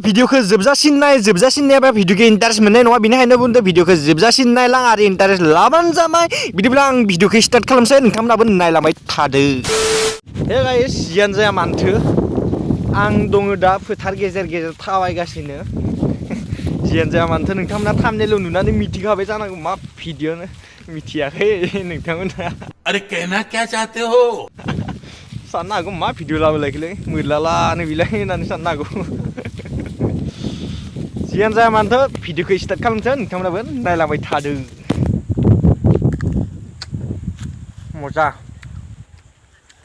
भिडिअखौ जोबजासिन नायाबा भिडिअखौ इन्टारेस्ट मोननाय नङा बेनिखायनो बुंदों भिडिअखौ जोबजासिन नायलां आरो इन्टारेस्ट लाबानो जाबाय बिदिब्ला आं भिडिअखौ स्टार्ट खालामसै नोंथांमोनाबो नायलांबाय थादो। हे गाइस जियानो जाया मानोथो आं दङ दा फोथार गेजेर गेजेर थाबायगासिनो जियानो जाया मानोथो नोंथांमोना थाम्बनेल नुनानै मिथिखाबाय जानांगौ मा भिडिअ मिथियाखै नोंथांमोना अरे कहना क्या चाहते हो साननो हागौ मा भिडिअ लाबोलायखैलै मोरलालानो बिलाय होननानै साननो हागौ जियानो जाया मानोथो भिडिअखौ स्टार्ट खालामसै नोंथांमोनाबो नायलांबाय थादो। मजा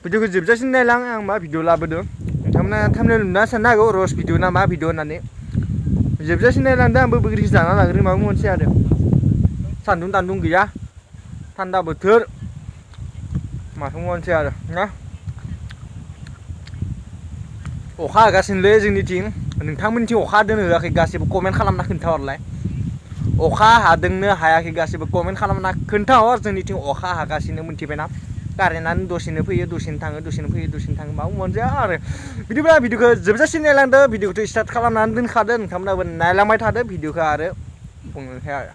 भिडिअखौ जोबजासिन नायलां आं मा भिडिअ लाबोदों नोंथांमोना थाम्बनेल नुना साननो हागौ रस भिडिअ ना मा भिडिअ होननानै जोबजासिन नायलांदों आंबो बैग्रि जाना लाग्रो माबा मोनसे आरो सान्दुं दान्दुं गैया थान्दा बोथोर माथो मोनसे आरो ना अखा हागासिनोलै जोंनिथिं नोंथांमोननिथिं अखा हादों होआखै गासिबो कमेन्ट खालामना खोन्थाहरलाय अखा हादोंनो हायाखै गासिबो कमेन्ट खालामना खोन्थाहर जोंनिथिं अखा हागासिनो मिथिबायना कारेन्टआनो दसेनो फैयो दसेनो थाङो दसेनो फैयो दसेनो थाङो माबा मोनसे आरो बिदिब्ला भिडिअखौ जोबजासिन नायलांदो भिडिअखौथ' स्टार्ट खालामनानै दोनखादो नोंथांमोनाबो नायलांबाय थादो भिडिअखौ आरो बुंनोसै आरो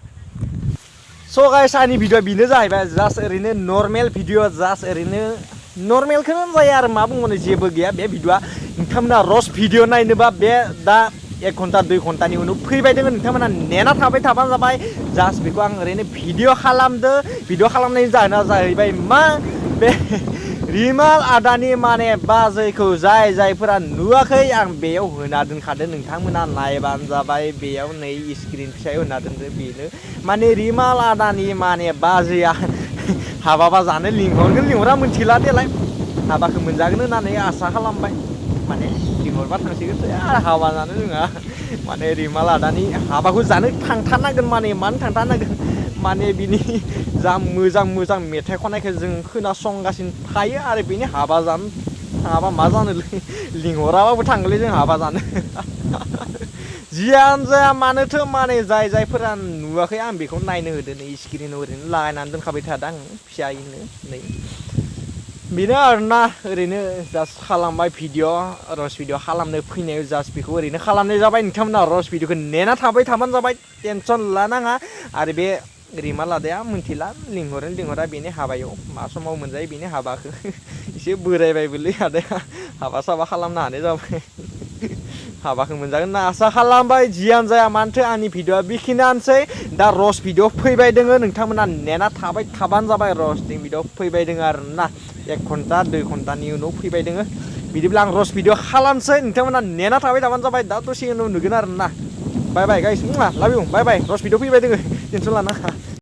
स' गाइस आंनि भिडिअ बेनो जाहैबाय जास्ट ओरैनो नर्मेल भिडिअ जास्ट ओरैनो नर्मेलखौनो जायो आरो मा बुंनो जेबो गैया बे भिडिअआ नोंथांमोना रस भिडिअ नायनोबा बे दा 1 घन्टा 2 घन्टानि उनाव फैबाय दोङो नोंथांमोना नेना थाबाय थाबानो जाबाय जास्ट बेखौ आं ओरैनो भिडिअ खालामदो भिडिअ खालामनायनि जाहोना जाहैबाय मा बे रिमाल आदानि माने बाजैखौ जायफोरा नुवाखै आं बेयाव होना दोनखादों नोंथांमोना नायबानो जाबाय बेयाव नै स्क्रिन फिसायाव होना दोनदो बेनो माने रिमाल आदानि माने बाजैया हाबाबा जानो लिंहरगोन लिंहरा मिथिला देलाय हाबाखौ मोनजागोन होननानै आसा खालामबाय माने लिंहरबा थांसिगोनसो आरो हाबा जानो जोंहा माने रिमाल आदानि हाबाखौ जानो थांथारनांगोन माने मानो थांथारनांगोन माने बिनि जा मोजां मोजां मेथाइ खननायखौ जों खोनासंगासिनो थायो आरो बेनि हाबा जानो थाङाबा मा जानो लिंहराबाबो थांगोनलै जों हाबा जानो जियानो जाया मानोथो माने जायफोरा नुवाखै आं बेखौ नायनो होदो नै स्क्रिनाव ओरैनो लागायनानै दोनखाबाय थादों आं फिसायैनो नै बेनो आरोना ओरैनो जास्ट खालामबाय भिडिअ रस भिडिअ खालामनो फैनायाव जास्ट बेखौ ओरैनो खालामनाय जाबाय नोंथांमोना रस भिडिअखौ नेना थाबाय थाबानो जाबाय टेनसन लानाङा आरो बे रिमाल आदाया मिथिला लिंहरा बेनि हाबायाव मा समाव मोनजायो बेनि हाबाखौ एसे बोरायबायबोलै आदाया हाबा साबा खालामनो हानाय जाबाय हाबाखौ मोनजागोन होनना आसा खालामबाय जियानो जाया मानोथो आंनि भिडिअआ बेखिनियानोसै दा रस भिडिअ फैबाय दोङो नोंथांमोना नेना थाबाय थाबानो जाबाय रसनि भिडिअ फैबाय दोङो आरोना 1 घन्टा 2 घन्टानि उनाव फैबाय दोङो बिदिब्ला आं रस भिडिअ खालामसै नोंथांमोना नेना थाबाय थाबानो जाबाय दा दसे उनाव नुगोन आरोना बाय बाय गाइस लाभ इउ बाय बाय रस भिडिअ फैबाय दोङो टेनसन लानाङा।